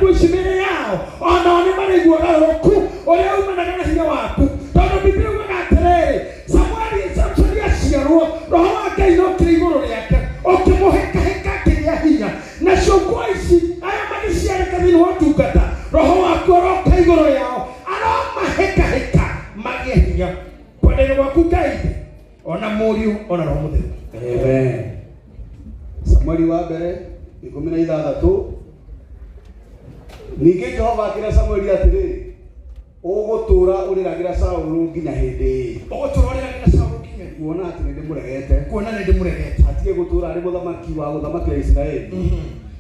nguo ici mĩĩrĩ yao onao nĩ marĩigua ũgarũrũku ũrĩa umanaga na hinya waku tondũ Biblia ugaga atĩrĩrĩ Samueli Samsoni aciarwo roho wa Ngai nokire igũrũ rĩake ũkĩmũhĩkahĩka akĩgĩa hinya nacio nguo ici aya magĩciarĩka thĩinĩ wa ũtungata roho waku aroka igũrũ rĩao aromahĩkahĩka magĩe hinya kwendene gwaku Ngai ithe ona mũriũ ona roho mũtheru. Amen. Samueli wa mbere 16. Ningĩ Jehova akĩra Samueli atĩrĩ, ũgũtũũra ũrĩragĩra Saũlũ nginya hĩndĩ ĩ? Ũgũtũũra ũrĩragĩra Saũlũ nginya rĩ? Kuona atĩ nĩndĩmũregete. Kuona nĩndĩmũregete. Atige gũtũũra arĩ mũthamaki wa gũthamakĩra Isiraeli.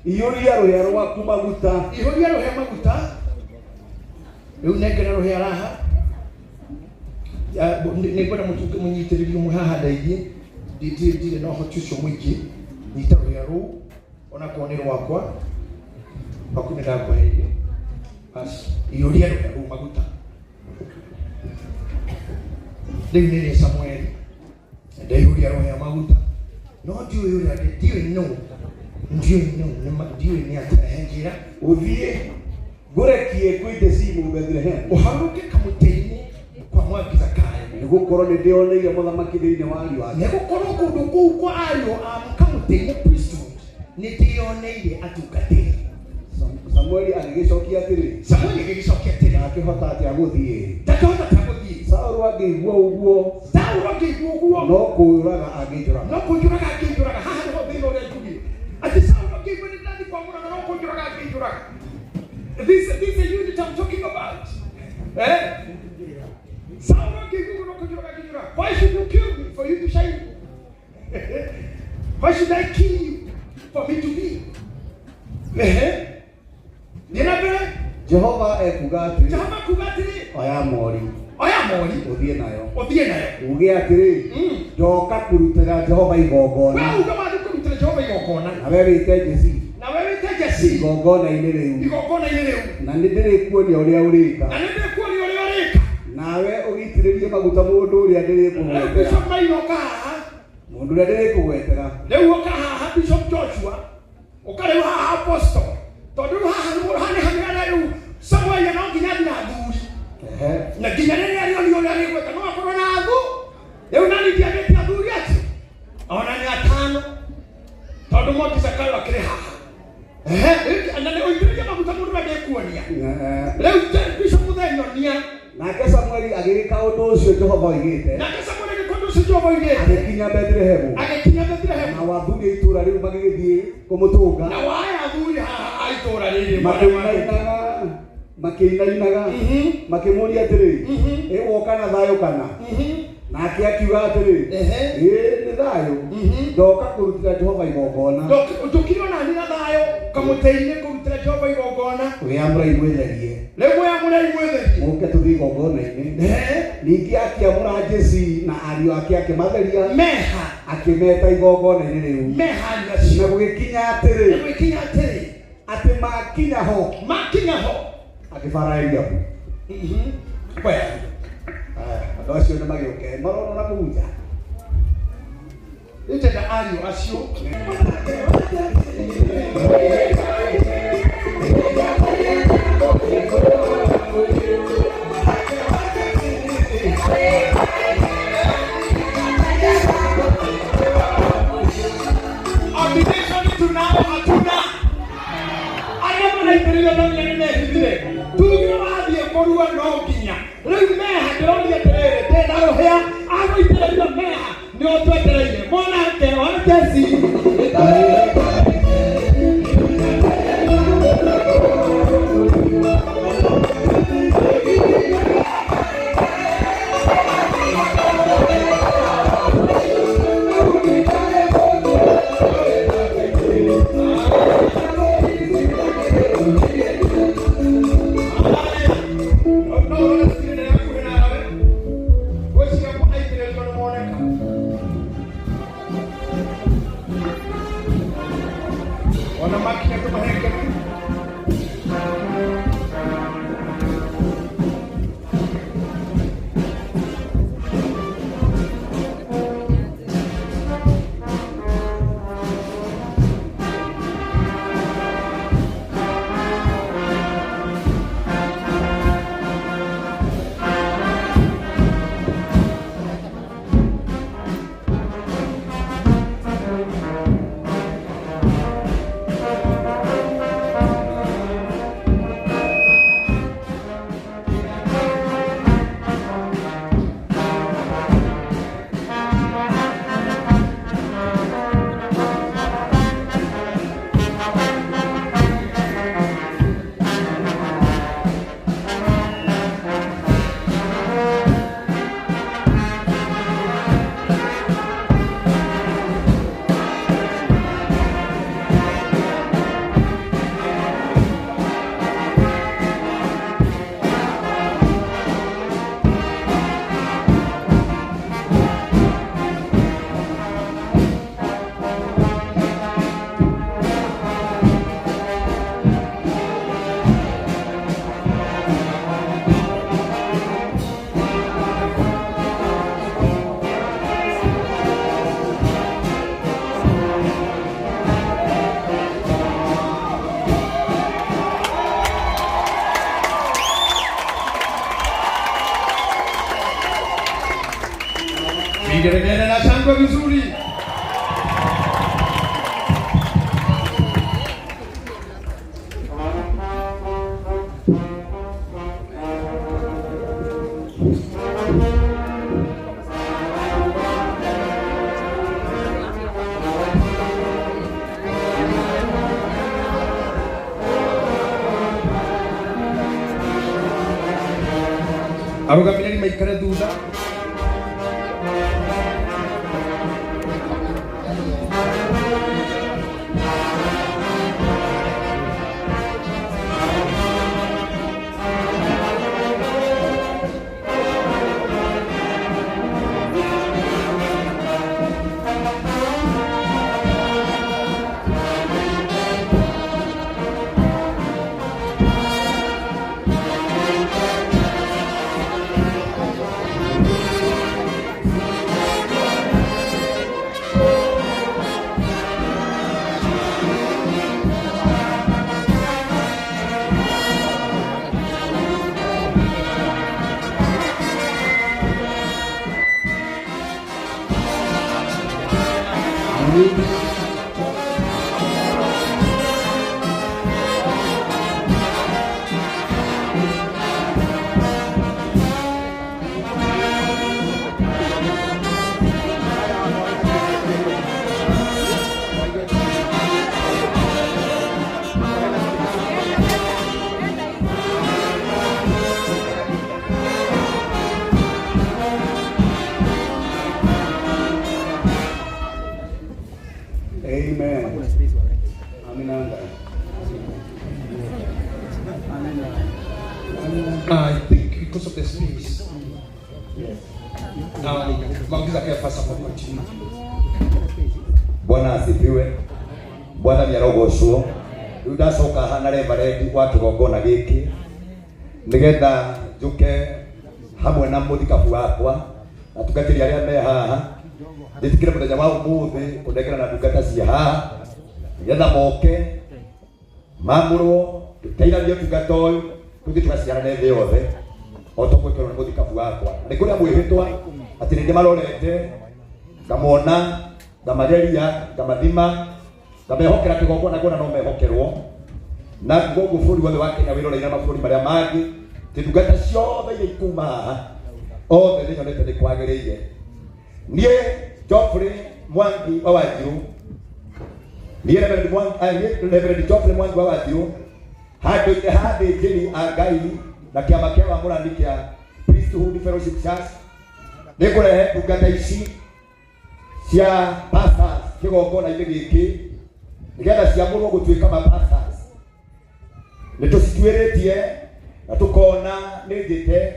Iyũria rũhĩa rwaku maguta. Ihũria rũhĩa maguta. Rĩu nengera rũhĩa raha. Nĩngwenda mũtuke mũnyitĩrĩri ũmwe haha ndeithie. Ndirĩ na ũhoti ũcio mũingĩ. Nyita rũhĩa rũu onakorwo nĩ rwakwa. Rwaku nĩ ndakweheria. Basi iyũria rũhĩa rũu maguta. Rĩu nĩ rĩ Samueli ndaihũria rũhĩa maguta no ndiũĩ ũrĩa ndiũĩ nũ ndiũĩ nũ ndiũĩ nĩ atĩa he njĩra. Ũthiĩ ngũrekie kwĩ Jesii Mũbethilehemu. Ũharũrũke kamũtĩ-inĩ kwa Mwangi Zakayo. Nĩgũkorwo nĩndĩoneire mũthamaki thĩinĩ wa ariũ ake. Nĩgũkorwo kũndũ kũu kwa ariũ a kamũtĩ-inĩ priesthood nĩndĩoneire atungatĩri. Samueli agĩgĩcokia atĩrĩ, Samueli agĩgĩcokia atĩrĩ, ndakĩhota atĩa gũthiĩ? Ndakĩhota atĩa gũthiĩ? Saũlũ angĩigua ũguo, Saũlũ angĩigua ũguo, no kũũraga angĩnjũraga. No kũnjũraga angĩnjũraga. Haha nĩho thĩna ũrĩa njugire atĩ Saũlũ angĩigua nĩ ndĩrathiĩ kwamũrana no kũnjũraga angĩnjũraga. This is a unit I'm talking about. Eh? Saũlũ angĩigua ũguo no kũnjũraga angĩnjũraga. Why should you kill me for you to shine? Why should I kill you for me to be? Ehe. Thiĩ na mbere. Jehova ekuuga atĩrĩ, Jehova kuga atĩrĩ, oya mori, oya mori, ũthiĩ nayo. Ũthiĩ nayo. Uge atĩrĩ, ndoka kũrutĩra Jehova igongona. We uga wathiĩ kũrutĩra Jehova igongona. Na we wĩte Jesii. Na we wĩte Jesii. Igongona-inĩ rĩu. Igongona-inĩ rĩu. Na nĩndĩrĩkuonia ũrĩa ũrĩka. Na nĩndĩrĩkuonia ũrĩa ũrĩka. Nawe ũgĩitĩrĩrie maguta mũndũ ũrĩa ndĩrĩkũgwetera. Rĩu Bishop Maina ũka haha. Mũndũ ũrĩa ndĩrĩkũgwetera. Rĩu ũka haha Bishop Joshua. Ũka rĩu haha Apostle. Tondũ rĩu haha nĩ haha nĩ hamwe rĩu Samuel no nginya athiĩ na athuri. Na nginya rĩrĩa arĩonio ũrĩa arĩgwĩka no akorwo na athu. Rĩu nani ndiagĩte athuri acio. Ona nĩ atano. Tondũ Mwangi Zakayo akĩrĩ haha. Ehe, na nĩ ũitĩrĩrie maguta mũndũ ũrĩa ndĩkuonia. Rĩu Bishop Mũthenyonia. Nake Samueli agĩgĩka ũndũ ũcio Jehova oigĩte. Nake Samueli agĩka ũndũ ũcio Jehova oigĩte. Agĩkinya Bethilehemu. Agĩkinya Bethilehemu. Nao athuri a itũũra rĩu magĩgĩthiĩ kũmũtũnga. Nao aya athuri haha a itũũra rĩrĩ makĩinainaga makĩinainaga makĩmũũria atĩrĩ, ĩ woka na thayũ kana? Nake akiuga atĩrĩ, ĩĩ nĩ thayũ, ndoka kũrutĩra Jehova igongona. Njũkire ona niĩ na thayũ kamũtĩ-inĩ kũrutĩra Jehova igongona. Wĩamũrei mwĩtherie. Rĩu mwĩamũrei mwĩtherie. Mũke tũthiĩ igongona-inĩ. Ningĩ akĩamũra Jesii na ariũ ake akĩmatheria. Meha. Akĩmeta igongona-inĩ rĩu. Meha ariũ acio. Na gũgĩkinya atĩrĩ. Na gũgĩkinya atĩrĩ. Atĩ makinya ho. Makinya ho. Akĩbara Eliabu. Well. Andũ acio nĩ magĩũke marona na kũu nja. Rĩu tenda ariũ acio. Ordination tunao hatuna. Arĩa maraitĩrĩrio no nginya nĩmehithire. Tugire wathiĩ kũrua no nginya. Rĩu meha ndĩroria atĩrĩrĩ, ndĩna rũhĩa agũitĩrĩrio meha nĩ ũtwetereire. Mwanake wa Jesi. No ũrore screen yaku ĩna nawe. Gwĩciria kwa aitĩrĩrio nĩ moneka. Vigelegele na shangwe vizuri. Arũgamĩrĩri maikare thutha. Amen. Amina. I think because of the space. Maongeza Kefas hapo kwa chini. Bwana asifiwe. Bwana nĩarogocwo. Rĩu ndacoka haha na reverend wa kĩgongona gĩkĩ nĩgetha njũke hamwe na mũthikabu wakwa na tungatĩri arĩa me haha njĩtĩkĩre mũthenya wa ũmũthĩ kũnengera na ndungata cia haha nĩgetha moke mamũrwo tũteithanie ũtungata ũyũ tũthiĩ tũgaciarane thĩ yothe o ta ũguo twerwo nĩ mũthikabu wakwa. Na nĩ kũrĩa mwĩhĩtwa atĩ nĩ ndĩmarorete ngamona ngamageria ngamathima ngamehokera kĩgongona ngona no mehokerwo na koguo bũrũri wothe wa Kenya wĩroreire mabũrũri marĩa mangĩ atĩ ndungata ciothe iria ikuma haha othe nĩ nyonete nĩ kwagĩrĩire. Niĩ Geoffrey Mwangi wa Wanjiru, niĩ Reverend Mwangi, niĩ Reverend Geoffrey Mwangi wa Wanjiru handũ-inĩ ha athĩnjĩri a Ngai na kĩama kĩa wamũrani kĩa Priesthood Fellowship Church nĩ ngũrehe ndungata ici cia pastors kĩgongona-inĩ gĩkĩ nĩgetha ciamũrwo gũtuĩka ma pastors. Nĩ tũcituĩrĩtie na tũkona nĩ njĩte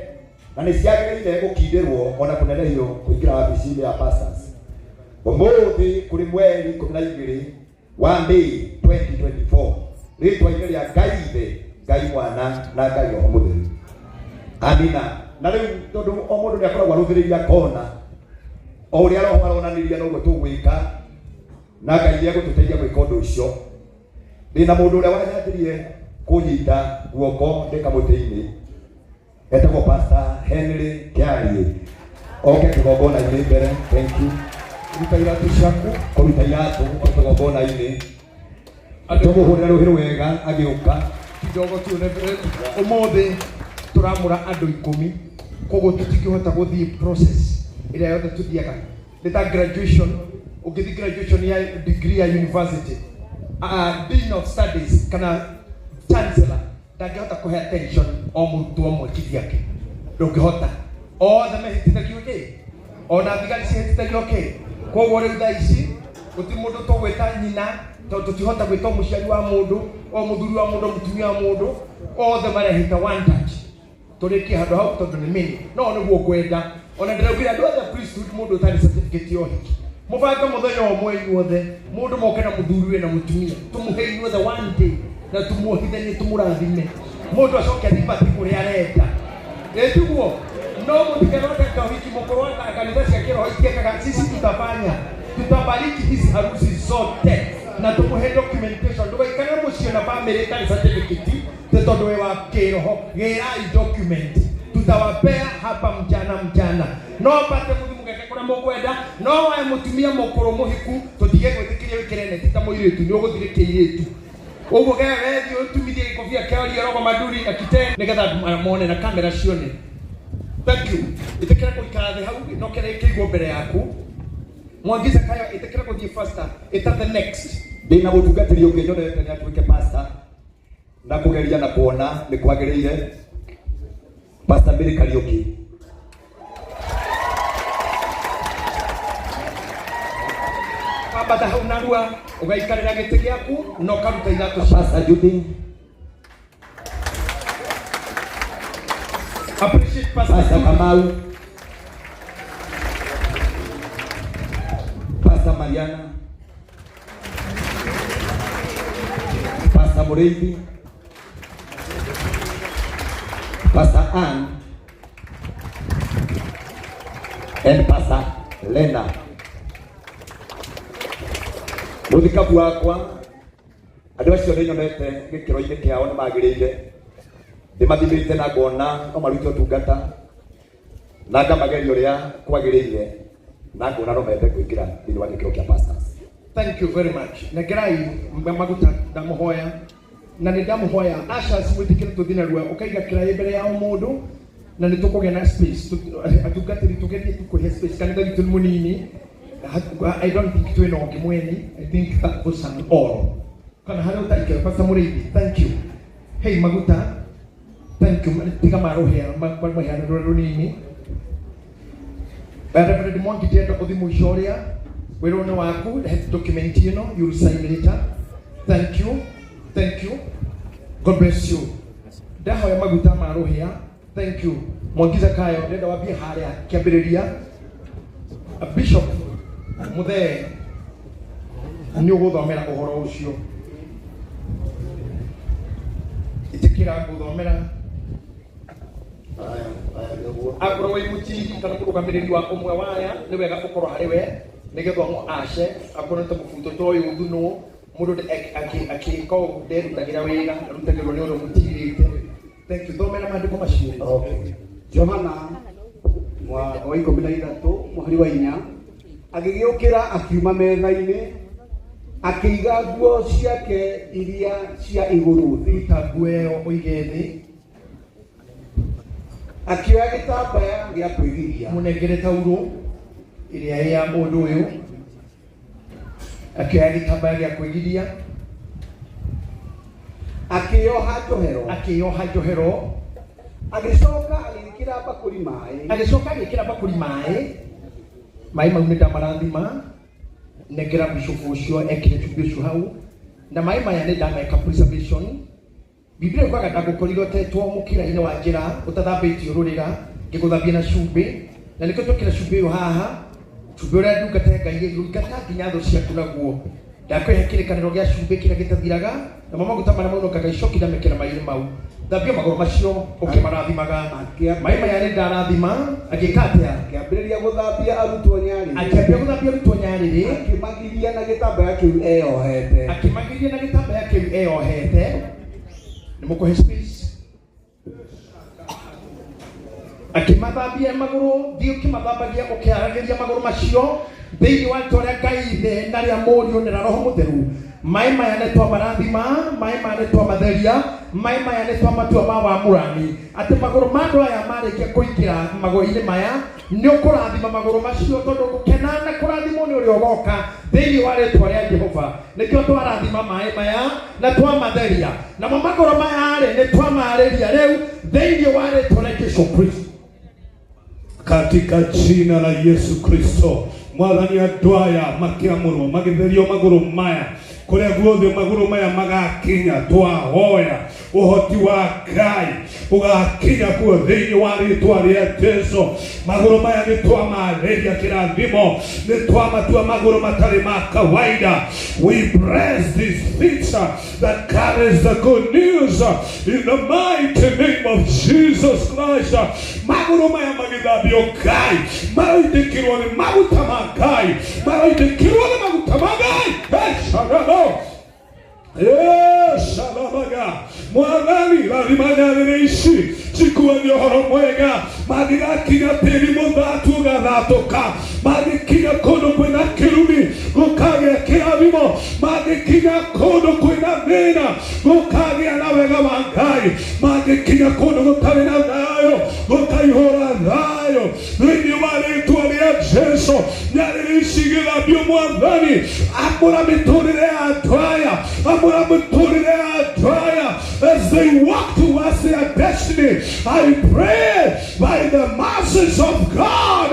na nĩ ciagĩrĩire gũkindĩrwo ona kũnenehio kũingĩra wabici-inĩ ya pastors. Ũmũthĩ kũrĩ mweri 12 wa Mĩĩ 2024 rĩtwa-inĩ rĩa Ngai Ithe, Ngai Mwana na Ngai Roho Mũtheru. Amina. Na rĩu tondũ o mũndũ nĩ akoragwo arũthĩrĩria kona o ũrĩa Roho aronanĩria noguo tũgwĩka na Ngai nĩ egũtũteithia gwĩka ũndũ ũcio. Ndĩna mũndũ ũrĩa wanyanjirie kũnyita guoko ndĩ kamũtĩ-inĩ etagwo Pastor Henry Kĩarie oke kĩgongona-inĩ mbere. Thank you. Ruta iratũ ciaku. Kũruta iratũ o kĩgongona-inĩ tũmũhũrĩre rũhĩ rwega agĩũka Kidogo tu Reverend. Ũmũthĩ tũramũra andũ 10 koguo tũtingĩhota gũthiĩ process ĩrĩa yothe tũthiaga nĩ ta graduation. Ũngĩthiĩ graduation ya degree ya university, dean of studies kana chancellor ndangĩhota kũhe attention o mũrutwo ũmwe kivyake, ndũngĩhota. Othe mehĩtithagio kĩ ona thigari cihĩtithagio kĩ. Koguo rĩu thaa ici gũtirĩ mũndũ tũgwĩta nyina tondũ tũtihota gwĩta mũciari wa mũndũ o mũthuri wa mũndũ mũtumia wa mũndũ, othe marehĩta one touch tũrĩkie handũ hau tondũ nĩ mini no nĩguo ngwenda. Ona ndĩraugire andũ othe priesthood mũndũ ũtarĩ certificate ya ũhiki mũbange mũthenya ũmwe inyuothe mũndũ moke na mũthuri we na mũtumia tũmũhe inyuothe one day na tũmuohithanie tũmũrathime mũndũ acoke athiĩ bati kũrĩa arenda. Ĩtiguo no mũtikerote kahiki mũkũrũ wa kanitha cia kĩroho itiekaga. Sisi tutafanya, tutabariki hizi harusi zote na tũmũhe documentation. Ndũgaikare mũciĩ na family ĩtarĩ certificate tĩ tondũ wĩ wa kĩroho. Gĩrai document tutawapea hapa mchana mchana. No pate mũthi mũgeke kũrĩa mũkwenda no we mũtumia mũkũrũ mũhiku tũtige gwĩtĩkĩria wĩkĩre neti ta mũirĩtu nĩ ũgũthire kĩirĩtu ũguo ge wethiĩ ũtumithie gĩkobia kĩa Oriorogo Maduri na kitenge nĩgetha andũ mone na kamera cione. Thank you. Ĩtĩkĩra gũikara thĩ hau no kĩrĩa kĩigwo mbere yaku. Mwangi Zakayo ĩtĩkĩra gũthiĩ faster ĩta the next. Ndĩna mũtungatĩri ũngĩ nyonete nĩ atuĩke pastor na kũgeria na kuona nĩ kwagĩrĩire. Pastor Mary Kariũki. Kwambata hau narua ũgaikarĩra gĩtĩ gĩaku na ũkaruta iratũ ciaku. Pastor Judy. Appreciate Pastor Pastor Judy. Kamau. Pastor Mariana. Pastor Mũrĩithi. Pastor Ann and Pastor Lena. Mũthikabu wakwa andũ acio nĩ nyonete gĩkĩro-inĩ kĩao nĩ magĩrĩire ndĩmathimĩte na ngona no marute ũtungata na ngamageria ũrĩa kwagĩrĩire na ngona no mende kũingĩra thĩinĩ wa gĩkĩro kĩa pastors. Thank you very much. Nengerai maguta ndamũhoya na nĩ ndamũhoya ushers mwĩtĩkĩre tũthiĩ narua ũkaiga kĩraĩ mbere ya o mũndũ na nĩ tũkũgĩa na space atungatĩri tũgerie tũkũhe space kanitha witũ nĩ mũnini. I don't think twĩna ũngĩ mweni. I think that was an all kana harĩa ũtaikara. Pastor Mũrĩithi, thank you. Hey, maguta, thank you. Tiga marũhĩa marũhĩa rũnini. Reverend Mwangi ndĩrenda ũthi mũico ũrĩa wĩrwo nĩ waku. He document ĩno, you will sign later. Thank you, thank you, God bless you. Ndahoya maguta ma rũhĩa. Thank you. Mwangi Zakayo, ndĩrenda wambie harĩa kĩambĩrĩria. Bishop Muthee nĩ ũgũthomera ũhoro ũcio. Ĩtĩkĩra gũthomera akorwo wĩ mũtiri kana mũrũgamĩrĩri wa ũmwe waya nĩ wega ũkorwo harĩ we nĩgetha ũmũ ace akorwo nĩ ta mũbuto ta ũyũ thunũ mũndũ akĩka ũguo nderutagĩra wĩra arutagĩrwo nĩ ũrĩa mũtirĩte. Thank you. Thomera maandĩko macio. Okay. Johana mwango wa 13 mũhari wa 4 agĩgĩũkĩra akiuma metha-inĩ akĩiga nguo ciake iria cia igũrũ thĩ. Ruta nguo ĩyo ũige thĩ. Akĩoya gĩtambaya gĩa kwĩgiria. Mũnengere taurũ ĩrĩa ĩ ya mũndũ ũyũ. Akĩoya gĩtambaya gĩa kwĩgiria. Akĩoha njohero. Akĩoha njohero. Agĩcoka agĩkĩra mbakũri maĩ. Agĩcoka agĩkĩra mbakũri maĩ. Maĩ mau nĩ ndamarathima. Nengera bishop ũcio ekĩre cumbĩ ũcio hau. Na maĩ maya nĩ ndameka preservation. Biblia yugaga ndagũkorire ũtetwo mũkĩra-inĩ wa njĩra ũtathambĩtio rũrĩra ngĩgũthambia na cumbĩ na nĩkĩo twekĩra cumbĩ ũyũ haha cumbĩ ũrĩa ndungata ya Ngai ĩrũingata nginya thũ ciaku naguo ndakũhe kĩrĩkanĩro gĩa cumbĩ kĩrĩa gĩtathiraga namo maguta marĩa maunũkaga icoki ndamekĩra maĩ mau thambia magũrũ macio ũkĩmarathimaga maĩ maya nĩ ndarathima agĩka atĩa Akĩambĩrĩria gũthambia arutwo nyarĩrĩ. Akĩambia gũthambia arutwo nyarĩrĩ. Akĩmagiria na gĩtambaya kĩu eyohete. Akĩmagiria na gĩtambaya kĩu eyohete. Nĩ mũkũhe space. Akĩmathambia magũrũ, thiĩ ũkĩmathambagia ũkĩharagĩria magũrũ macio thĩinĩ wa rĩtwa rĩa Ngai Ithe na rĩa Mũriũ na rĩa Roho Mũtheru. Maĩ maya nĩ twamarathima, maĩ maya nĩ twamatheria, maĩ maya nĩ twamatua ma wamũrani atĩ magũrũ ma andũ aya marĩkia kũingĩra magũrũ-inĩ maya nĩ ũkũrathima magũrũ macio tondũ gũkena na kũrathimwo nĩ ũrĩa ũgoka thĩinĩ wa rĩtwa rĩa Jehova. Nĩkĩo twarathima maĩ maya na twamatheria namo magũrũ maya rĩ nĩ twamarĩria rĩu thĩinĩ wa rĩtwa rĩa Jesu Kristo. Katika jina la Yesu Kristo mwathani andũ aya makĩamũrwo magĩtherio magũrũ maya kũrĩa guothe magũrũ maya magakinya twahoya ũhoti wa Ngai ũgakinya kuo thĩinĩ wa rĩtwa rĩa Jesu. Magũrũ maya nĩ twamarĩria kĩrathimo, nĩ twamatua magũrũ matarĩ ma kawaida. We bless this feet that carries the good news in the mighty name of Jesus Christ. Magũrũ maya magĩthambio Ngai maroitĩkĩrwo nĩ maguta ma Ngai, maroitĩkĩrwo nĩ maguta ma Ngai. Esharabo. Eshababaga. Mwathani rathima nyarĩrĩ ici Cikuagia ũhoro mwega. Mangĩgakinya tĩri mũthatu ũgathatũka. Mangĩkinya kũndũ kwĩna kĩrumi gũkagĩa kĩrathimo. Mangĩkinya kũndũ kwĩna thĩna gũkagĩa na wega wa Ngai. Mangĩkinya kũndũ gũtarĩ na thayũ gũkaihũra thayũ. Thĩinĩ wa rĩtwa rĩa Jesu, nyarĩrĩ ici igĩthambio Mwathani, amũra mĩtũrĩre ya andũ aya, amũra mĩtũrĩre ya andũ aya as they walk towards their destiny. I pray by the mercies of God,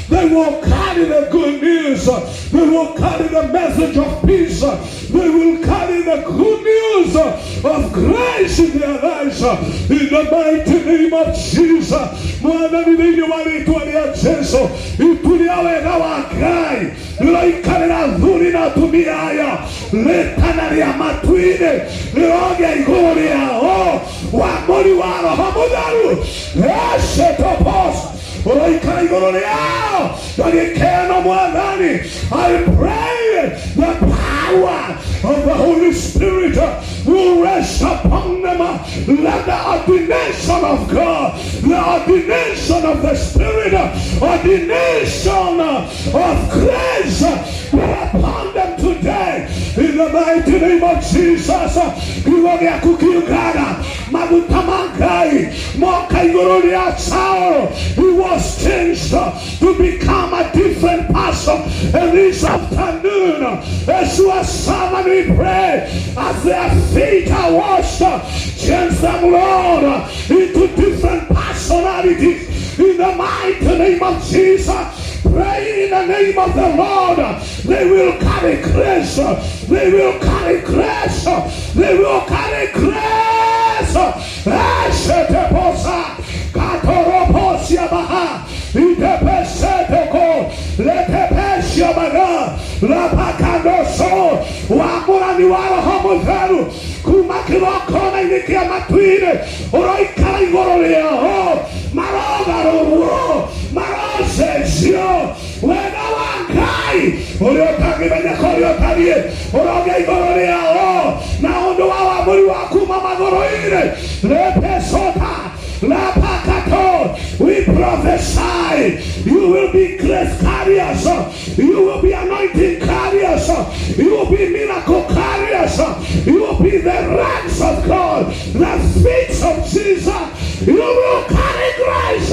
they will carry the good news. They will carry the message of peace. They will carry the good news of grace in their lives. In the mighty name of Jesus. Mwathani thĩinĩ wa rĩtwa rĩa Jesu, itu rĩa wega wa Ngai rĩroikarĩra athuri na atumia aya, rĩtana rĩa matu-inĩ rĩrogĩa igũrũ rĩao, wamũri wa Roho Mũtheru ecetopos ũroikara igũrũ rĩao na gĩkeno. Mwathani, I pray the power of the Holy Spirit will rest upon them. Let the ordination of God, the ordination of the Spirit, ordination of grace be upon them today. In the mighty name of Jesus, kiugo gĩaku kiugaga maguta ma Ngai moka igũrũ rĩa Saul. He was changed to become a different person. And this afternoon, as your servant, we pray, as their feet are washed, change them, Lord, into different personalities. In the mighty name of Jesus, pray in the name of the Lord. They will carry grace. They will carry grace. They will carry grace. Esheteposa, katoroposia baha, itepesetoko, letepesia baga, lapakandoso, wamũrani wa Roho Mũtheru kuma kĩgongona-inĩ kĩa matu-inĩ ũroikara igũrũ rĩao, marogarũrwo, marocenjio. Wega wa Ngai ũrĩa ũtangĩmenyeka ũrĩa ũtariĩ ũrogĩa igũrũ rĩao na ũndũ wa wamũri wa kuma magũrũ-inĩ repesota lapakato. We prophesy you will be grace carriers, you will be anointing carriers, you will be miracle carriers, you will be the ranks of God, the feet of Jesus. You will carry grace.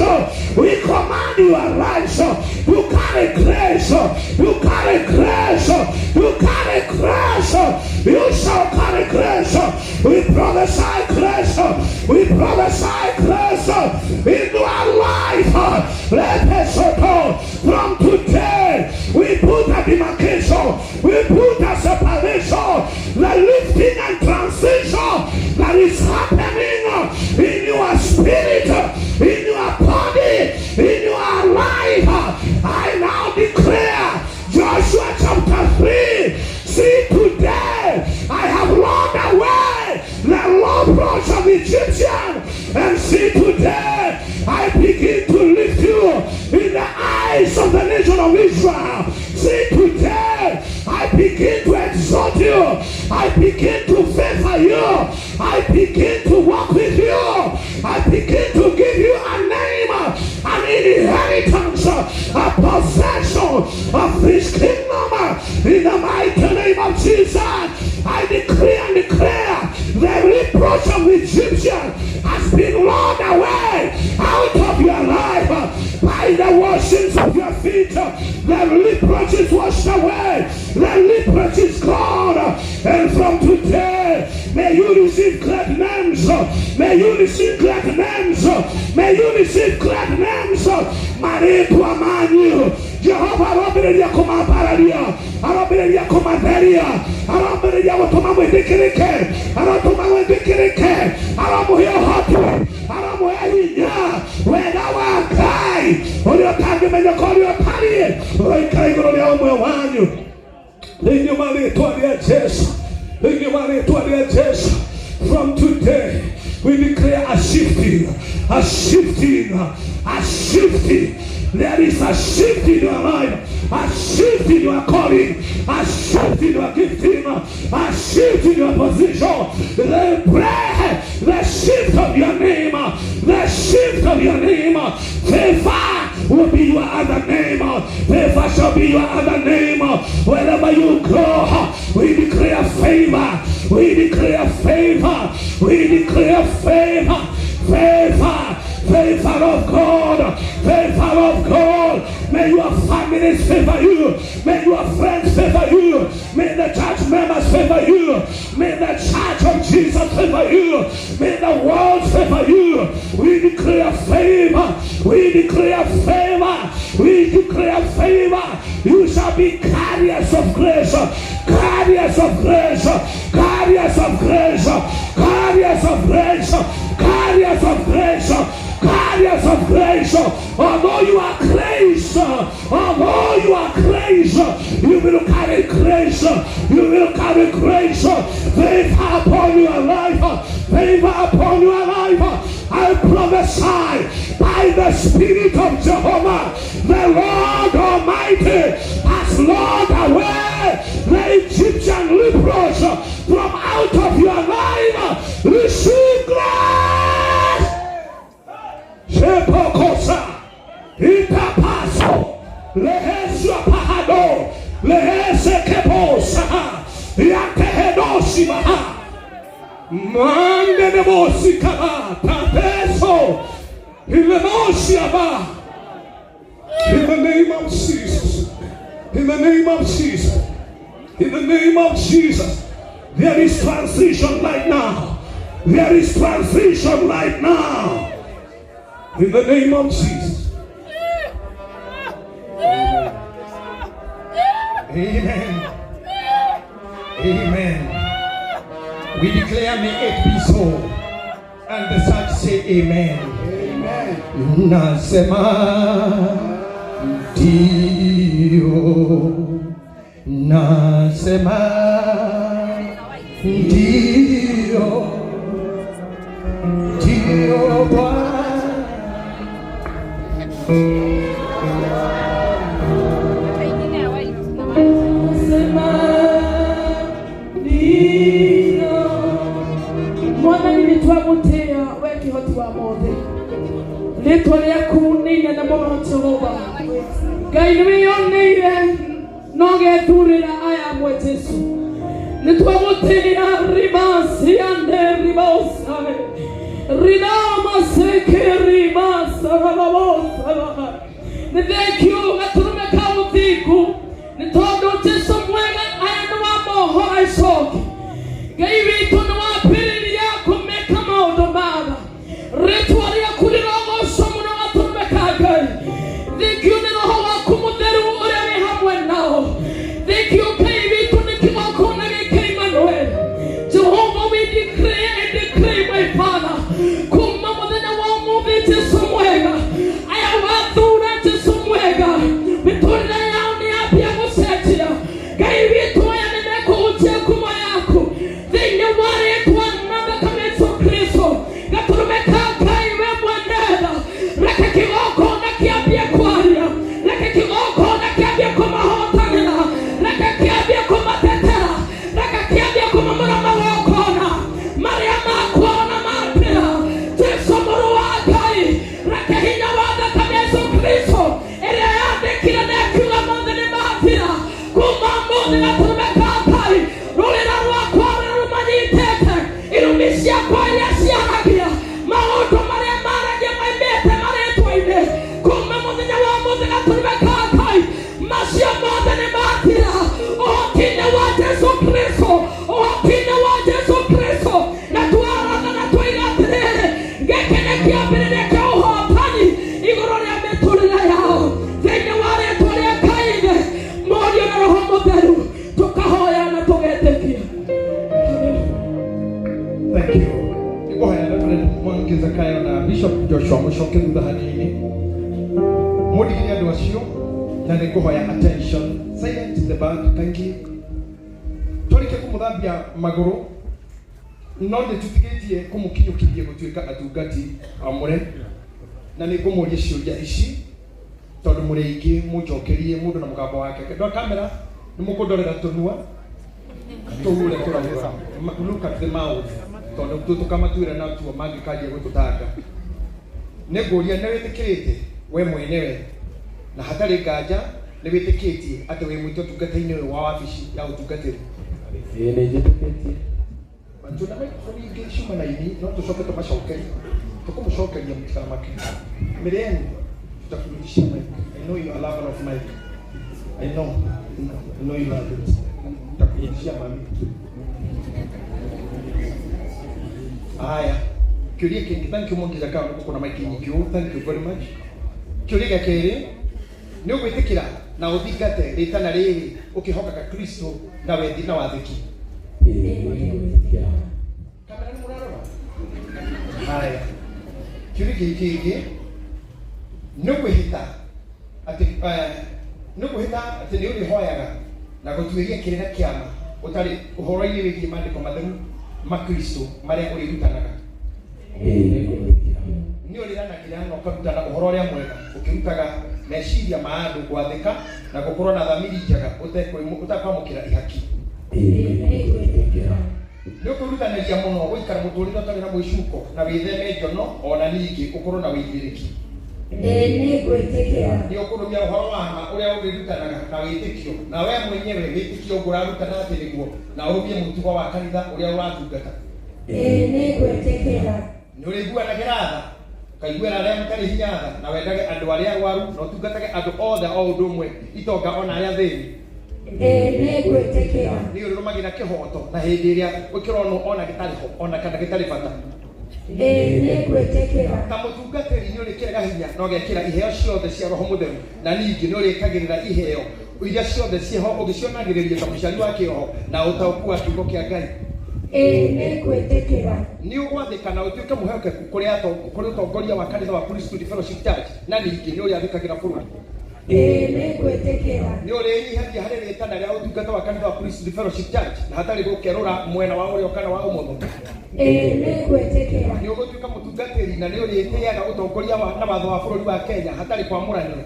We command you, arise to carry grace, you carry grace, you carry grace, you shall carry grace. We prophesy grace, we prophesy grace into our life. Let us go. From today, we put a demarcation, we put a separation, the lifting and transition that is happening in your spirit, in your body, in your life. I now declare Joshua chapter 3. See, today I have rolled away the reproach of Egyptian. And see, today I begin to lift you in the eyes of the nation of Israel. See, today I begin to exalt you. I begin to favor you. I begin to walk with you. I begin to give you a name, an inheritance, a possession of this kingdom. In the mighty name of Jesus, I decree and declare the reproach of the Egyptian has been rolled away out of your life by the washings of your feet. The reproach is washed away. The reproach is gone. And from today, may you receive great names. May you receive great names. May you receive great names. Marĩtwa manyu Jehova arombĩrĩria kũmambararia, arombĩrĩria kũmatheria, arombĩrĩria gũtũma mwĩtĩkĩrĩke, arotũma mwĩtĩkĩrĩke, aromũhe ũhoti, aromũhe hinya. Wega wa Ngai ũrĩa ũtangĩmenyeka ũrĩa ũtariĩ ũroikara igũrũ rĩa ũmwe wanyu thĩinĩ wa rĩtwa rĩa Jesu, thĩinĩ wa rĩtwa rĩa Jesu. From today we declare a shifting, a shifting, a shifting. There is a shift in your life, a shift in your calling, a shift in your gifting, a shift in your position. The breath, the shift of your name, the shift of your name. Favor will be your other name. Favor shall be your other name. Wherever you go, we declare favor. We declare favor. We declare favor. Favor. Favor of God. Favor of God. May your families favor you. May your friends favor you. May the church members favor you. May the church of Jesus favor you. May the world favor you. We declare favor. We declare favor. We declare favor. You shall be carriers of grace. Carriers of grace. Carriers of grace. Carriers of grace. Carriers of grace. Carriers of grace. Although you are grace, although you are grace, you will carry grace. You will carry grace. Favor upon your life. Favor upon your life. I prophesy by the Spirit of Jehovah, the Lord Almighty has rolled away the Egyptian leprosy from out of your life. Receive grace. Shepokosa, itapaso, lehesua pahado, lehese keposa, yakehedosimaha, mande nemosikaba, tapeso, ilemosiaba. In the name of Jesus, in the name of Jesus, in the name of Jesus, there is transition right now. There is transition right now. In the name of Jesus. Amen. Amen. We declare, may it be so. And the church say amen. Amen. Nasema ndio, nasema ndio, ndio Bwana. Sema ndio. Mwathani nĩ twagũtĩĩa we kĩhoti wa mothe, rĩtwa rĩaku nĩ inene mũno Jehova Ngai, nĩ wĩyoneire no gethurĩra aya amwe Jesu, nĩ twagũtĩĩa ribasiande ribosae ridamaseke rimasarababosara. Nĩ thengio gatũrũme ka ũthingu, nĩ tondũ Jesu mwega aya nĩ wamohora icoki. Ngai witũ nĩ wambĩrĩria kũmeka maũndũ mega, rĩtwa rĩaku rĩrogocwo mũno gatũrũme ka Ngai. Thengio nĩ roho waku mũtheru ũrĩa wĩ hamwe nao. Thengio Ngai witũ nĩ kĩgongona gĩkĩ Emmanuel. Jehovah, we declare and declare, my Father, kuma mũthenya wa ũmũthĩ Jesu mwega aya wathura Jesu mwega mĩtũrĩre yao nĩ yambia gũcenjia. Ngai witũ aya nĩ mekũhutia ngumo yaku thĩinĩ wa rĩtwa na thakame Yesu Kristo gatũrũme ka Ngai we mwenera, reke kĩgongona kĩambie kwaria, reke kĩgongona kĩambie kũmahotanĩra, reke kĩambie kũmatetera, reke kĩambie kũmamũra magongona marĩa makwao na mapĩa. Jesu mũrũ wa Ngai, reke hinya wa thakame Yesu Kristo ĩrĩa yandĩkire na ĩkiuga mothe nĩ mathira, kuma mũthĩ gatũrũme ka Ngai rũrĩra rwakwa rũrĩa rũmanyitĩte irumi ciakwa iria ciaragia maũndũ marĩa maragia maimĩte marĩtwa-inĩ, kuma mũthenya wa mũthĩ gatũrũme ka Ngai macio mothe nĩ mathira ũhoti-inĩ wa Jesu Kristo, ũhoti-inĩ wa Jesu Kristo. Na twaratha na twoiga atĩrĩrĩ, gĩkĩ nĩ kĩambĩrĩria kĩa ũhotani igũrũ rĩa mĩtũrĩre yao thĩinĩ wa rĩtwa rĩa Ngai Ithe, Mũriũ na Roho Mũtheru, tũkahoya na tũgetĩkia. Thank you. Nĩngũhoya Reverend Mwangi Zakayo na Bishop Joshua mũcoke thutha hanini mũndigĩre andũ acio, na nĩngũhoya attention, silent in the back. Thank you. Twarĩkia kũmũthambia magũrũ, no nĩ tũtigĩtie kũmũkinyũkithia gũtuĩka atungati amũre, na nĩngũmũria ciũria ici. Tondu muri aingĩ mũnjokerie mũndũ na mũgambo wake. Ndwa kamera nĩ mũkũndorera tũnua tũu ũrĩa tũrauga. Look at the mouth tondũ tũkamatuĩra natuo mangĩkanjia gũtũtanga. Nĩ ngũria nĩ wĩtĩkĩrĩte we mwenyewe na hatarĩ nganja nĩ wĩtĩkĩtie atĩ wĩ mwĩtĩ ũtungata-inĩ ũyũ wa wabici ya ũtungatĩri? Ĩĩ nĩ njĩtĩkĩtie. Tuna microphone ingĩ ciuma na ini no tũcoke tũmacokerie. Tũkũmũcokeria mũtikanamake. Miriam, tutakurudishia mic. I know you are lover of mic. I know. I know you love it. Tutakurudishia mami. Haya. Kĩũria kĩngĩ, thank you Mwangi Zakayo nĩ gũkũna mic nyingĩ ũũ. Thank you very much. Kĩũria gĩa kerĩ, nĩ ũgwĩtĩkĩra na ũthingate rĩtana rĩrĩ ũkĩhokaga Kristo na wendi na wathĩki? Ĩĩ nĩ ngwĩtĩkĩra. Kamera nĩ mũrarora? Haya. Kĩũria gĩkĩ kĩngĩ, nĩ ũkwĩhĩta atĩ nĩ ũkwĩhĩta atĩ nĩ ũrĩhoyaga na gũtuĩria kĩrĩra kĩama ũtarĩ ũhoro-inĩ wĩgiĩ maandĩko matheru ma Kristo marĩa ũrĩrutanaga? Ĩĩ nĩ ngwĩtĩkĩra. Nĩ ũrĩranagĩra na ũkarutana ũhoro ũrĩa mwega ũkĩrutaga meciria ma andũ gwathĩka na gũkorwo na thamiri njega ũtekwamũkĩra ihaki? Ĩĩ nĩ ngwĩtĩkĩra. Nĩ ũkwĩrutanĩria mũno gũikara mũtũrĩre ũtarĩ na mwĩcuko na wĩtheme njono ona ningĩ ũkorwo na wĩigĩrĩrĩki? Ĩĩ nĩ ngwĩtĩkĩra. Nĩ ũkũrũmia ũhoro wa ma ũrĩa ũrĩrutanaga na wĩtĩkio na we mwenyewe wĩtĩkio ũguo ũrarutana atĩ nĩguo na ũrũmie mũtugo wa kanitha ũrĩa ũratungata? Ĩĩ nĩ ngwĩtĩkĩra. Nĩ ũrĩiguanagĩra tha ũkaiguĩra arĩa matarĩ hinya tha na wendage andũ arĩa arwaru na ũtungatage andũ othe o ũndũ ũmwe itonga ona arĩa athĩni? Ĩĩ nĩ ngwĩtĩkĩra. Nĩ ũrĩrũmagĩrĩra kĩhoto na hĩndĩ ĩrĩa ũkĩronwo ona gĩtarĩ ho ona kana gĩtarĩ bata? Ĩĩ nĩ ngwĩtĩkĩra. Ta mũtungatĩri nĩ ũrĩkĩraga hinya na ũgekĩra iheo ciothe cia Roho Mũtheru na ningĩ nĩ ũrĩkagĩrĩra iheo iria ciothe ciĩho ũgĩcionagĩrĩria ta mũciari wa kĩroho na ũtaũku wa kiugo kĩa Ngai? Ĩĩ nĩ ngwĩtĩkĩra. Nĩ ũgwathĩka na ũtuĩke mwĩhokeku kũrĩ ũtongoria wa kanitha wa Priesthood Fellowship Church na ningĩ nĩ ũrĩathĩkagĩra bũrũri? Ĩĩ nĩ ngwĩtĩkĩra. Nĩ ũrĩnyihagia harĩ rĩtana rĩa ũtungata wa kanitha wa Priesthood Fellowship Church na hatarĩ gũkerũra mwena wa ũrĩo kana wa ũmotho? Ĩĩ nĩ ngwĩtĩkĩra. Nĩ ũgũtuĩka mũtungatĩri na nĩ ũrĩtĩaga ũtongoria na watho wa bũrũri wa Kenya hatarĩ kwamũrania?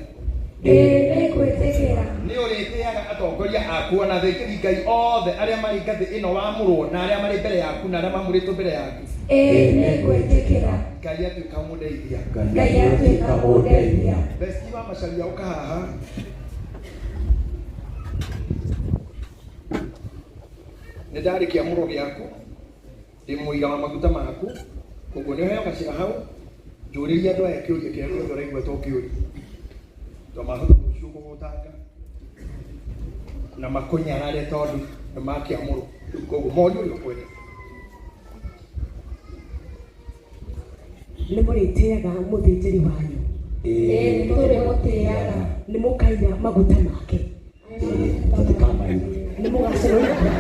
Ĩĩ nĩ ngwĩtĩkĩra. Nĩ ũrĩtĩaga atongoria aku ona athĩnjĩri Ngai othe arĩa marĩ ngathĩ ĩno wamũrwo na arĩa marĩ mbere yaku na arĩa mamũrĩtwo mbere yaku? Ĩĩ nĩ ngwĩtĩkĩra. Ngai atuĩka mũndeithia. Ngai atuĩka mũndeithia. Besti wa Macharia ũka haha. Nĩ ndarĩkia mũro gĩaku ndĩ mũira wa maguta maku koguo nĩ ũheo gacĩra hau njũrĩrie andũ aya kĩũria kĩrĩa gĩothe ũraigua to kĩũria to mahota rũciũ gũgũtanga na makũnyarare tondũ nĩ makĩamũrwo. Rĩu koguo morie ũrĩa ũkwenda. Nĩ mũrĩtĩaga mũthĩnjĩri wanyu? Ĩĩ nĩ tũrĩmũtĩaga. Nĩ mũkaiya maguta make? Tũtikamaiya. Nĩ mũgaconorithia?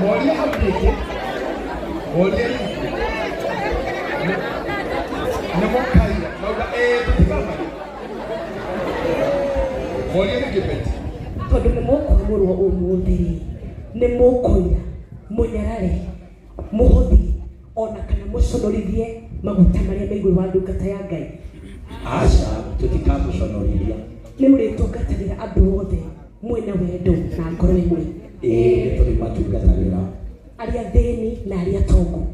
Moria hau rĩngĩ. Moria rĩngĩ. Nĩ mũkaiya mauga ĩĩ tũtikamaiya. Moria rĩngĩ Betty. Tondũ nĩ mũkwamũrwo ũmũthĩ rĩ, nĩ mũkũiya mũnyarare mũhũthie ona kana mũconorithie maguta marĩa me igũrũ wa ndungata ya Ngai? Aca, tũtikamũconorithia. Nĩ mũrĩtungatagĩra andũ othe mwĩna wendo na ngoro ĩmwe? Ĩĩ nĩ tũrĩmatungatagĩra. Arĩa athĩni na arĩa atongu?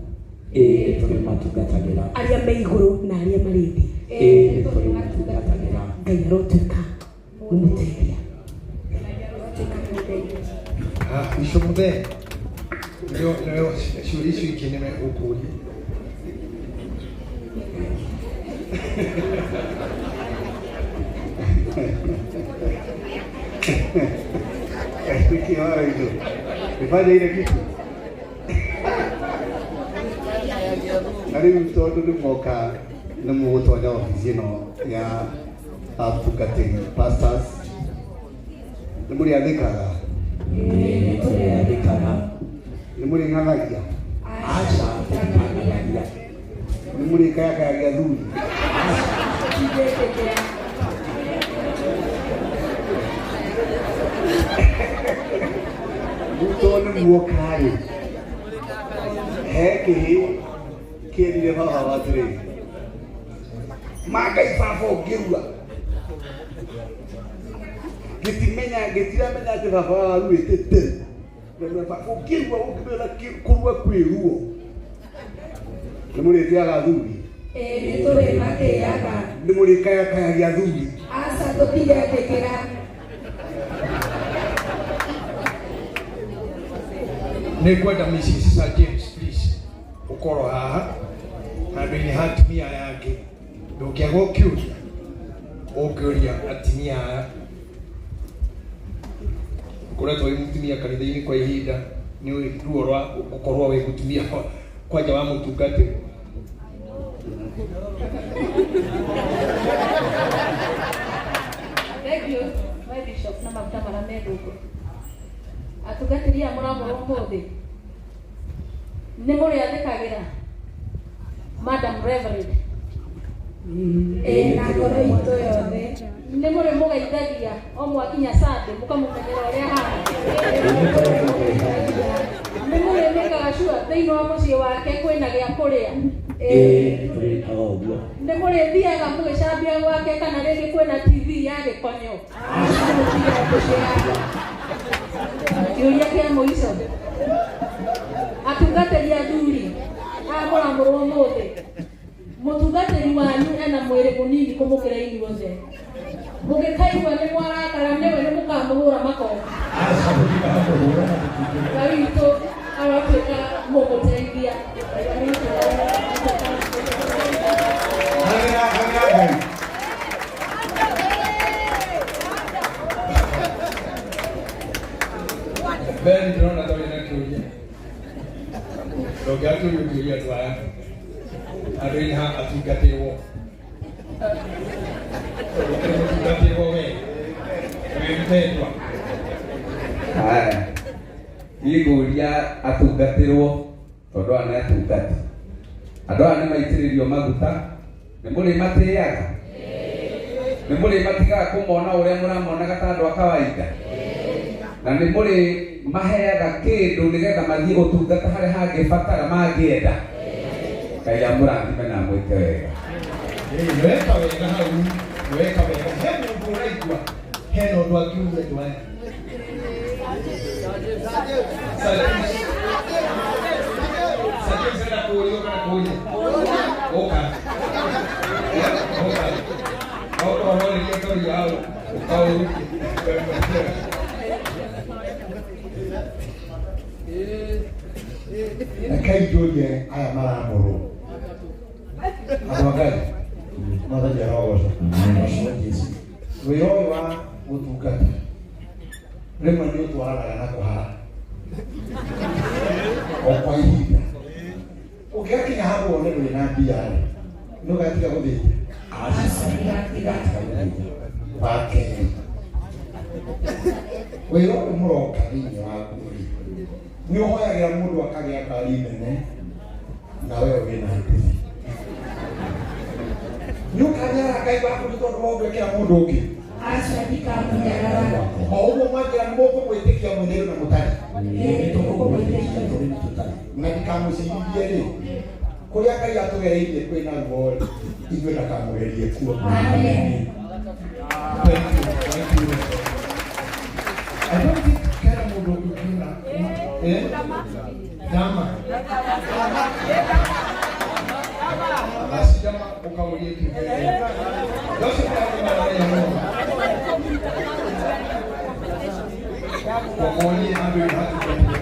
Ĩĩ nĩ tũrĩmatungatagĩra. Arĩa me igũrũ na arĩa marĩ thĩ? Ĩĩ nĩ tũrĩmatungatagĩra. Ngai arotuĩka mũmũteithia. Icio mũthee nĩo nĩo ciũria icio ingĩ nĩwe ũkũria. Nĩkĩ wara hizo? Nifanye ile kitu. Na rĩu tondũ nĩ mwoka nĩ mũgũtonya obici ĩno ya atungatĩri pastors nĩ mũrĩathĩkaga? Ĩĩ nĩ tũrĩathĩkaga. Nĩ mũrĩng'athagia? Aca, tũtikang'athagia. Nĩ mũrĩkayakayagia athuri? Rĩu tondũ nĩ muoka rĩ, he kĩhĩ Kĩerire baba wa atĩrĩ, ma Ngai baba ũngĩrua. Gĩtimenya gĩtiramenya atĩ baba waruĩte tene. Na baba ũngĩrua ũngĩmenya kũrua kwĩ ruo. Nĩ mũrĩtĩaga athuri. Ĩĩ nĩ tũrĩmatĩaga. Nĩ mũrĩkayakayagia athuri. Aca tũtigetĩkĩra. Nĩ ngwenda Mrs. Sir James please ũkorwo haha handũ-inĩ ha atumia aya angĩ ndũngĩaga ũkĩũria ũngĩũria atumia aya ũkoretwo wĩ mũtumia kanitha-inĩ kwa ihinda nĩ ũĩ ruo rwa gũkorwo wĩ mũtumia kwanja wa mũtungatĩri. Thank you, my bishop, na maguta marĩa me gũkũ. Atungatĩri aya mũramũra ũmũthĩ nĩ mũrĩathĩkagĩra Madam Reverend? Ĩĩ na ngoro itũ yothe. Nĩ mũrĩmũgeithagia o mwakinya Sunday mũkamũmenyera ũrĩa ahana? Nĩ mũrĩmĩkaga sure thĩinĩ wa mũciĩ wake kwĩna gĩa kũrĩa? Ĩĩ nĩ tũrĩkaga ũguo. Nĩ mũrĩthiaga mũgĩcambia gwake kana rĩngĩ kwĩna TV ya gĩkonyo? Kĩũria kĩa mũico, atungatĩri athuri aya mũramũrwo ũmũthĩ, mũtungatĩri wanyu ena mwĩrĩ mũnini kũmũkĩra inyuothe, mũngĩkaigua nĩ mwarakara nĩwe nĩ mũkamũhũra makobi? Ngai witũ arotuĩka mũgũteithia. Hagĩra hagĩra Ngai. Ben ndĩrona ta wĩna kĩũria. Ndũngĩakĩũria ũkĩũria andũ aya. Handũ-inĩ ha atungatĩrwo. Ũkĩrĩ mũtungatĩrwo we. Wĩ mpendwa. Haya, niĩ ngũria atungatĩrwo tondũ aya nĩ atungati. Andũ aya nĩ maitĩrĩrio maguta, nĩ mũrĩmatĩaga? Nĩ mũrĩmatigaga kũmona ũrĩa mũramonaga ta andũ a kawaida? Na nĩ mũrĩmaheaga kĩndũ nĩgetha mathiĩ gũtungata harĩa hangĩbatara mangĩenda? Ngai amũrathime na amwĩke wega. Weka wega hau, weka wega. He mũndũ ũraigua hena ũndũ angiuga andũ aya. Sir James. Sir James enda kũũrio kana kũũria? Ũka. Ũka. Okorwo worĩria kũria hau, ũkaũrutie. Rekei njũrie aya maramũrwo. Andũ a Ngai, Mwathani arogocwo. Wĩra ũyũ wa gũtungata rĩmwe nĩ ũtwaranaga na kũhara o kwa ihinda. Ũngĩgakinya handũ wone ndũrĩ na mbia rĩ, nĩ ũgatiga gũthĩnja? Ndũgatiga gũthĩnja. Wa kerĩ, wĩra ũyũ mũroka thĩinĩ waguo rĩ, nĩ ũhoyagĩra mũndũ akagĩa ngari nene na we wĩna nduthi. Nĩ ũkanyarara Ngai waku nĩ tondũ wa ũndũ ekĩra mũndũ ũngĩ? Aca ndikamũnyarara. O ũguo mwanjĩra nĩ mũkũmwĩtĩkia mwĩrĩ na mũtarĩ. Ĩĩ nĩtũkũmwĩtĩkia. Na ndikamũcirithie rĩ, kũrĩa Ngai atũgereirie kwĩna ruo rĩ, ithuĩ ndakamũgerie kuo. Amen. Thank you, thank you. I don't think kera mũndũ ũngĩkiuna. Eh? Dama. Basi dama ũkaũrie kĩũria. Joseph aramenya mũno. Wamuonie handũ hatungatĩre.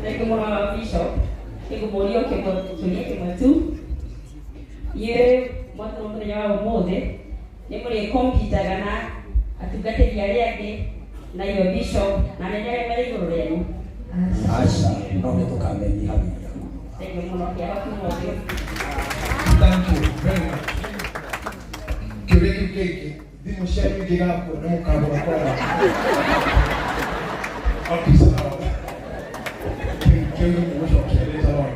Thank you mũno Bishop. Nĩngũmũria o kĩũria kĩmwe tu. Inyuĩ mwatũrwo mũthenya wa ũmũthĩ nĩ mũrĩkompitaga na atungatĩri arĩa angĩ na your bishop na anene arĩa marĩ igũrũ rĩanyu? Aca, no nĩ tũkamenyihagia. Thank you mũno kĩaba kuma ũguo. Thank you very much. Kĩũria kĩu kĩngĩ, thimũ cianyu ingĩgakua nĩ mũkagũra kwara. Okay, sawa. Kĩu nĩ mũgũcokia later on.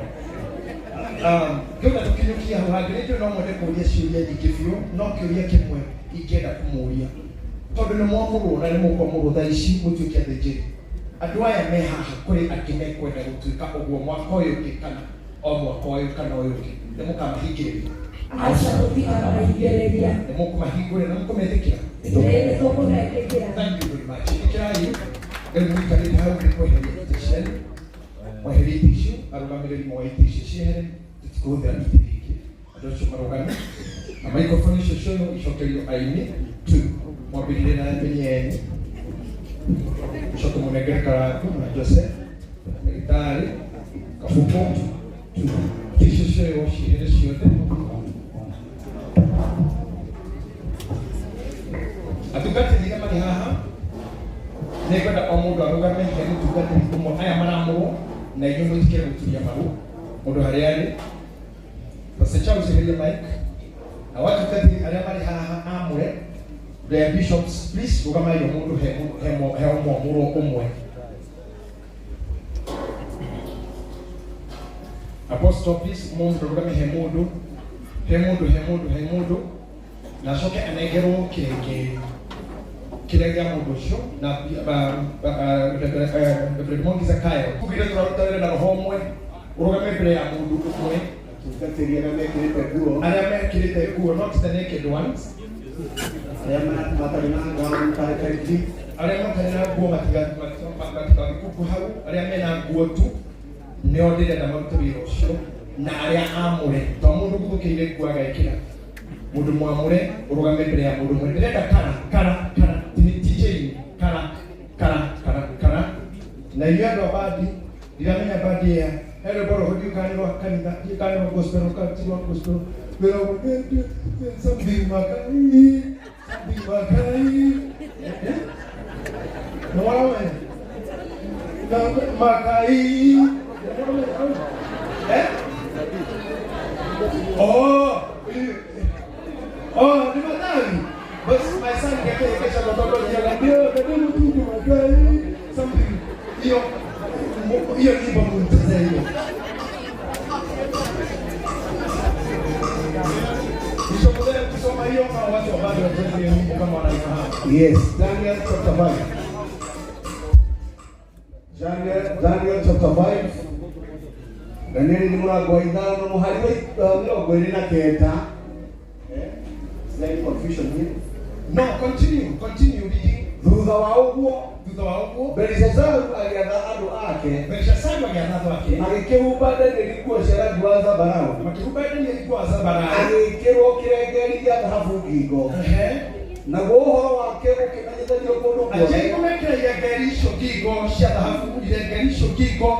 No mwende kũria ciũria nyingĩ biũ, no kĩũria kĩmwe ingĩenda kũmũria, tondũ nĩ mwamũrwo na nĩ mũkwamũrwo thaa ici mũtuĩke athĩnjĩri. Andũ aya me haha kũrĩ angĩ mekwenda gũtuĩka ũguo mwaka ũyũ ũngĩ kana o mwaka ũyũ kana ũyũ ũngĩ, nĩ mũkamahingĩrĩria? Aca, tũtikamahingĩrĩria. Nĩ mũkũmahingũrĩra na mũkũmetĩkĩra? Ĩĩ, nĩ tũkũmetĩkĩra. Thank you very much. Ĩkĩrai rĩu mũikarĩte hau nĩ kweheria itĩ cianyu, mweherie itĩ icio, arũgamĩrĩri moe itĩ icio ciehere, tũtikũhũthĩra itĩ rĩngĩ. Andũ acio marũgame na microphone icio cioywo icokerio aini tu, mwambĩrĩrie na Penieli, mũcoke mũnengere Karangũ na Joseph ndagĩtarĩ Kabuko tu, itĩ icio cioywo ciehere ciothe. Atungatĩri arĩa marĩ haha, nĩngwenda o mũndũ arũgame he mũtungatĩri ũmwe, aya maramũrwo na inyuĩ mwĩtĩkĩre gũturia maru mũndũ harĩa arĩ. Pastor Charles, eheria mic. Na watungatĩri arĩa marĩ haha amũre, the bishops, please rũgamai o mũndũ he he mwamũrwo ũmwe. Apostle, please, mũndũ rũgame he mũndũ, he mũndũ, he mũndũ, he mũndũ, na acoke anengerwo kĩrengeri kĩrĩa kĩa mũndũ ũcio na Reverend Mwangi Zakayo. Tugire tũraruta wĩra na roho ũmwe, ũrũgame mbere ya mũndũ ũmwe. Atungatĩri arĩa mekĩrĩte nguo, arĩa mekĩrĩte nguo, not the naked ones, arĩa matarĩ na gown tarĩ, arĩa matarĩ na nguo matigathikũkũ hau, arĩa mena nguo tu nĩo ndĩrenda marute wĩra ũcio, na arĩa amũre, to mũndũ guthũkĩire nguo agekĩra, mũndũ mwamũre ũrũgame mbere ya mũndũ ũmwe. Ndĩrenda kara kara kara TJ kara kara kara kara. Na inyuĩ andũ a bandi, ndiramenya bandi ya he rwĩmbo rũhũ, ndiũĩ kana nĩ rwa kanitha, ndiũĩ kana nĩ rwa gospel kana ti rwa gospel, rwĩragwo something makai, something makai, nĩ waramenya makai, eh? Oh, oh, ni madhari. But my son kesha watoto niambia kademu tu makai something. Hiyo hiyo nyimbo mtazame hiyo. Bishop Muthee, ukisoma hiyo na watu wa bado wacheze hiyo nyimbo kama wanaifahamu. Yes, Daniel chapter 5. Daniel chapter 5. Daniel ni mũrango wa 5 mũhari wa 29. Is there any confusion here? No, continue reading. Thutha wa ũguo, Thutha wa ũguo, Belishazaru agĩatha andũ ake, Belishazaru agĩatha andũ ake, magĩkĩhumba Danieli nguo cia rangi wa zambarau, makĩhumba Danieli nguo wa zambarau, agĩĩkĩrwo kĩrengeri gĩa thahabu ngingo, naguo ũhoro wake ũkĩmenyithanio kũndũ guothe. Anjai kũmekĩra irengeri icio ngingo cia thahabu, irengeri icio ngingo,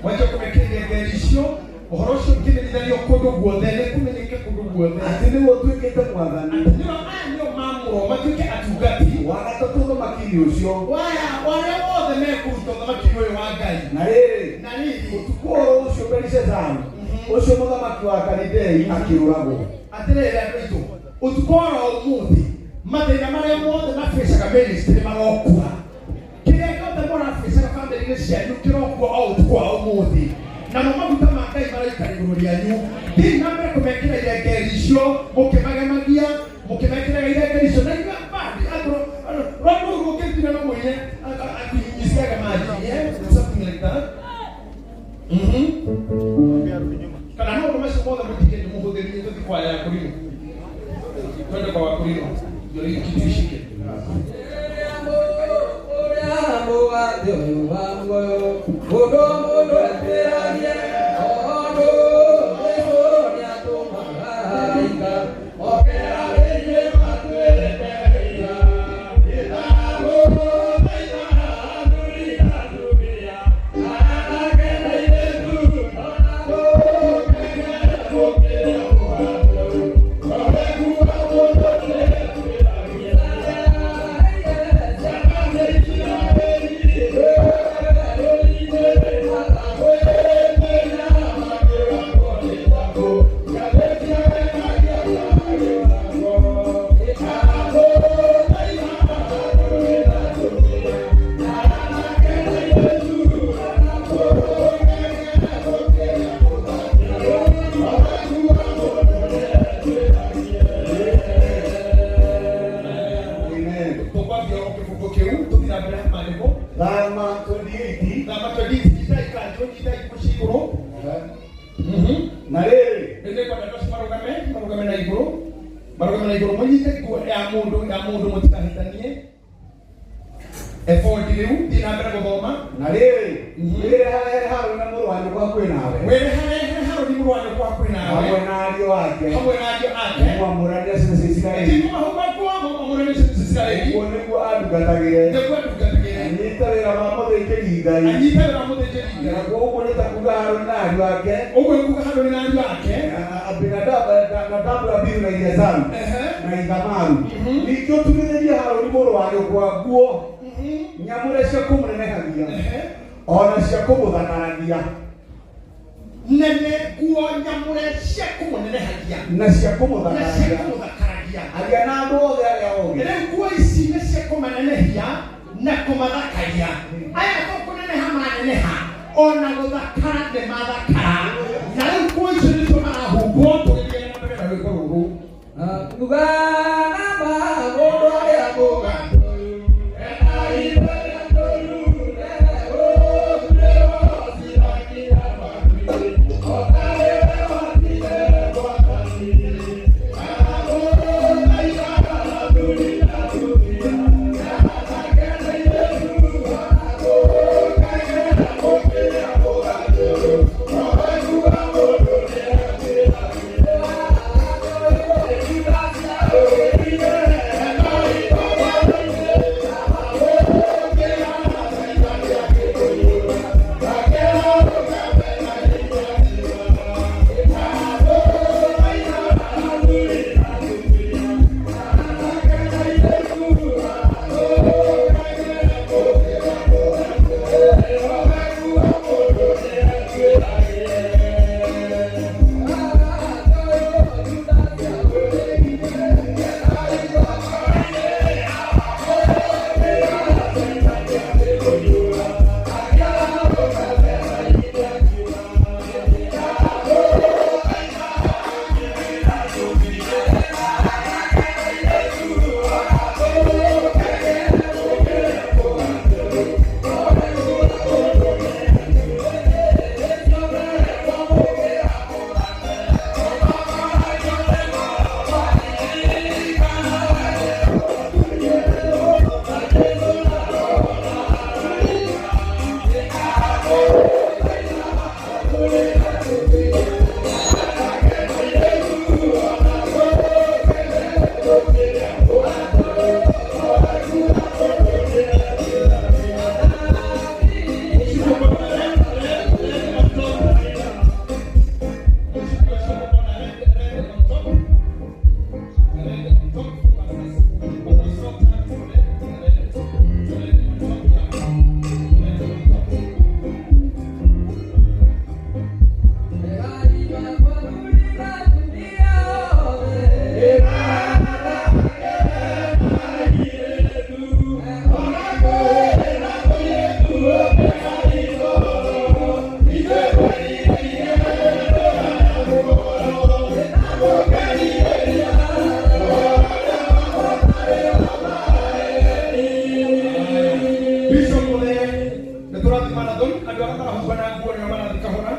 mwanjia kũmekĩra irengeri icio, ũhoro ũcio ũkĩmenyithanio kũndũ guothe, nĩ kũmenyeke kũndũ guothe atĩ nĩwe ũtuĩkĩte mwathani atĩ nĩo aya nĩo mamũrwo matuĩke atungati wa gatatũ ũthamaki-inĩ ũcio, waya warĩa wothe mekũruta ũthamaki ũyũ wa Ngai. Na rĩrĩ, na rĩrĩ, ũtukũ oro ũcio Belishazaru ũcio mũthamaki wa Kalidei akĩũragwo. Atĩrĩrĩ andũ aitũ, ũtukũ oro ũmũthĩ mathĩna marĩa mothe mabecaga ministry marokua, kĩrĩa gĩothe mũrabecaga bamĩrĩ-inĩ cianyu kĩrokua o ũtukũ wa ũmũthĩ, namo maguta ma Ngai maraikara igũrũ rĩanyu. Thiĩ na mbere kũmekĩra irengeri icio, mũkĩmagemagia, mũkĩmekĩraga irengeri icio, na inyuĩ bandi andũ rũrũ rũngĩthira no mũine akunyunyuziaga maji, something like that. Kana maũndũ macio mothe mũtikende mũhũthĩrie, tũthiĩ kwa ya Korino, twende kwa Wakorino ndio hii kitu ishike. Na rĩrĩ, Rĩu nĩngwenda andũ acio marũgame, marũgame na igũrũ, marũgame na igũrũ, mũnyite nguo ya mũndũ ya mũndũ mũtikahĩtanie. Ebodi rĩu, thiĩ na mbere gũthoma. Na rĩrĩ, wĩre harehere Harũni na mũrũ wa nyũkwa hakuhĩ nawe. Wĩre harehere Harũni mũrũ wa nyũkwa hakuhĩ nawe. Hamwe na ariũ ake. Hamwe na ariũ ake. Ũmamũranie ciana cia Isiraeli. Ĩtĩ kũmahumba nguo, mũmamũranie ciana cia Isiraeli. Ũguo nĩguo andungatagĩre. Nĩguo andungatagĩre. Anyite wĩra wa mũthĩnjĩri Ngai. Anyite wĩra wa mũthĩnjĩri Ngai. Naguo ũguo nĩ ta kuuga Harũni na ariũ ake. Ũguo nĩ kuuga Harũni na ariũ ake. Abinadabu, Nadabu, Abihu na Eleazaru na Ithamaru. Ningĩ ũtumithĩrie Harũni mũrũ wa nyũkwa nguo nyamũre cia kũmũnenehagia o na cia kũmũthakaragia. Nene nguo nyamũre cia kũmũnenehagia na cia na cia kũmũthakaragia. kũmũthakaragia. Aria na andũ othe arĩa ogĩ. Rĩu nguo ici nĩ cia kũmanenehia na kũmathakaria. Aya to kũneneha maneneha, ona gũthakara nĩ mathakara. Na rĩu nguo icio nĩcio marahumbwo tũgĩthiaga na mbere na rwĩmbo rũrũ. Bishop Muthee, nĩ tũrathiĩ marathon, andũ arĩa marahumba na nguo nĩo marathiĩ kahora.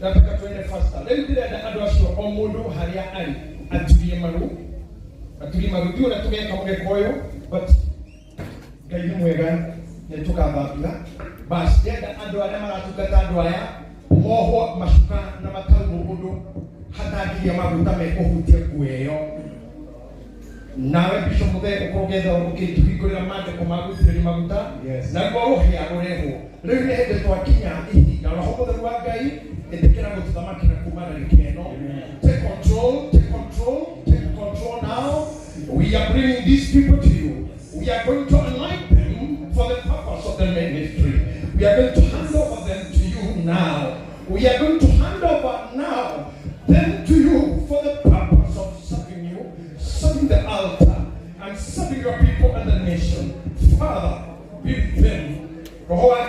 Nataka twende faster. Rĩu ndĩrenda andũ acio o mũndũ harĩa arĩ aturie maru, aturie maru. Ndiũĩ ũrĩa tũgeka mũgeka ũyũ, but Ngai nĩ mwega, nĩ tũgathambia. Bas, ndĩrenda andũ arĩa maratungata andũ aya mohwo macuka na mataurũ ũndũ hatangĩgĩa maguta mekũhutia nguo ĩyo. Nawe Bishop Muthee ũkorwo ũkĩetha ũkĩtũhingũrĩra maandĩko ma gũitĩrĩria maguta naguo rũhĩa rũrehwo. Rĩu nĩ hĩndĩ twakinya ihinda Roho Mũtheru wa Ngai ĩtĩkĩra gũtũthamakĩra kuma ndagĩka ĩno. Take control, take control, take control now. We are bringing these people to you. We are going to anoint them for the purpose of the ministry. We are going to hand over them to you now. We are going to hand over now them to you for the purpose of serving you, serving the altar, and serving your people and the nation. Father, be with them. Roho wa